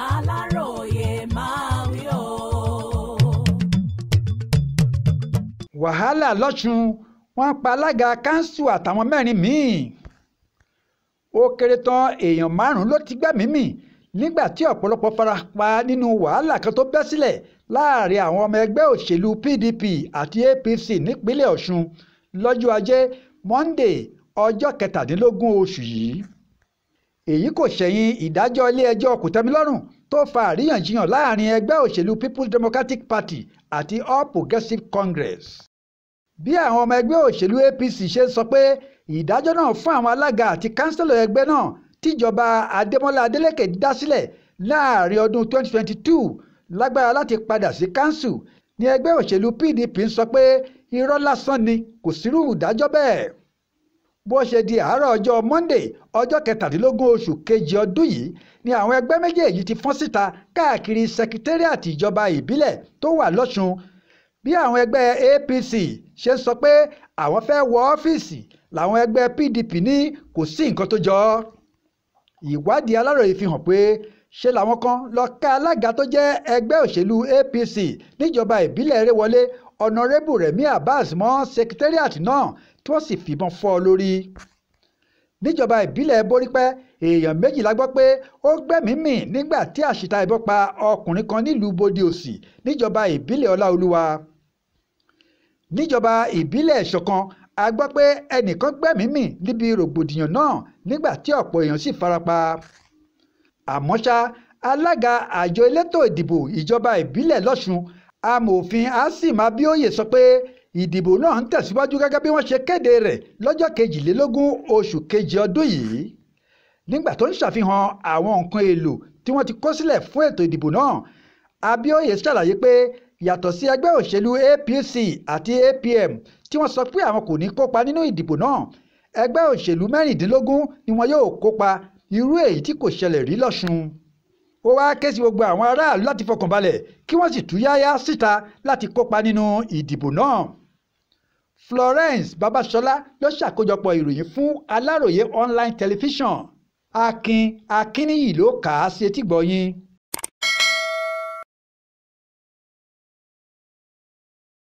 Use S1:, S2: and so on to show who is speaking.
S1: Aláròye máa wí o.
S2: Wàhálà lọ́sùn, wọ́n pa alága kanṣu àtàwọn mẹ́rin míì. Ó kéré tán èèyàn márùn-ún ló ti gbẹ́mìí mì nígbà tí ọ̀pọ̀lọpọ̀ fara pa nínú wàhálà kan tó bẹ́ sílẹ̀ láàrin àwọn ọmọ ẹgbẹ́ òṣèlú PDP àti APC nípínlẹ̀ Ọ̀ṣun lọ́jọ́ Ajé Monde, ọjọ́ 17 oṣù yìí. Èyí kò ṣẹ̀yìn ìdájọ́ ilé-ẹjọ́ kòtẹ́milọ́rùn tó fa àríyànjiyàn láàrin ẹgbẹ́ òṣèlú People's Democratic Party àti All Progressives Congress. Bí àwọn ọmọ ẹgbẹ́ òṣèlú APC ṣe sọ pé ìdájọ́ náà fún àwọn alága àti kánsílọ̀ ẹgbẹ́ náà tíjọba Adémọ́lá Adélékè dá sílẹ̀ láàrin ọdún 2022 lágbára láti padà sí kánsù, ní ẹgbẹ́ òṣèlú PDP ń sọ pé irọ́ lásán ni, kò sírú ìdájọ́ bẹ́ẹ̀. Bó ṣe di àárọ̀ ọjọ́ Monday, ọjọ́ 17 oṣù kejì ọdún yìí ni àwọn ẹgbẹ́ méjèèjì ti fọ́n síta káàkiri sẹkítẹ́rìàtì ìjọba ìbílẹ̀ tó wà lọ́sùn. Bí àwọn ẹgbẹ́ APC ṣe sọ pé àwọn fẹ́ wọ ọ́fíìsì làwọn ẹgbẹ́ PDP ní kò sí nǹkan tó jọ ọ́. Ìwádìí Aláròye fi hàn pé ṣe làwọn kan lọ ká alága tó jẹ́ ẹgbẹ́ òṣèlú APC níjọba ìbílẹ̀ Erewọlé, Ọ̀nàrẹ́bù Rẹ̀mí Abbas mọ́ sẹkítẹ́rìàtì náà tí wọ́n sì fìbọn fọ́ ọ lórí. Níjọba ìbílẹ̀ Borípẹ́, èèyàn méjì la gbọ́ pé ó gbẹ́mìí mì nígbà tí àṣìta ìbọn pa ọkùnrin kan nílùú Bòde-Òsì níjọba ìbílẹ̀ Ọláolúwa. Níjọba ìbílẹ̀ Ìṣọ̀kan, a gbọ́ pé ẹnìkan gbẹ́mìí mì níbi rògbòdìyàn náà nígbà tí ọ̀pọ̀ èèyàn sì farapa. Àmọ́ ṣá, alága àjọ elétò ìdìbò ìjọba ìbílẹ̀ Lọ́sùn, amòfin Azeem Abioye sọ pé ìdìbò náà ń tẹ̀síwájú gẹ́gẹ́ bí wọ́n ṣe kéde rẹ̀ lọ́jọ́ 22 oṣù kejì ọdún yìí. Nígbà tó ń ṣàfihàn àwọn nǹkan èlò tí wọ́n ti kó sílẹ̀ fún ètò ìdìbò náà, Abioye ṣàlàyé pé yàtọ̀ sí ẹgbẹ́ òṣèlú APC àti APM tí wọ́n sọ pé àwọn kò ní kópa nínú ìdìbò náà, ẹgbẹ́ òṣèlú 16 ni wọn yóò kópa, irú èyí tí kò ṣẹlẹ̀ rí lọ́sùn. Ó wáá ké sí gbogbo àwọn aráàlú láti fọkànbalẹ̀ kí wọ́n sì túyáyá síta láti kópa nínú ìdìbò náà. Florence Babasola ló ṣàkójọpọ̀ ìròyìn fún Aláròye online television. Akin Akínníyì ló kà á sí etígbọ̀ọ́ yín.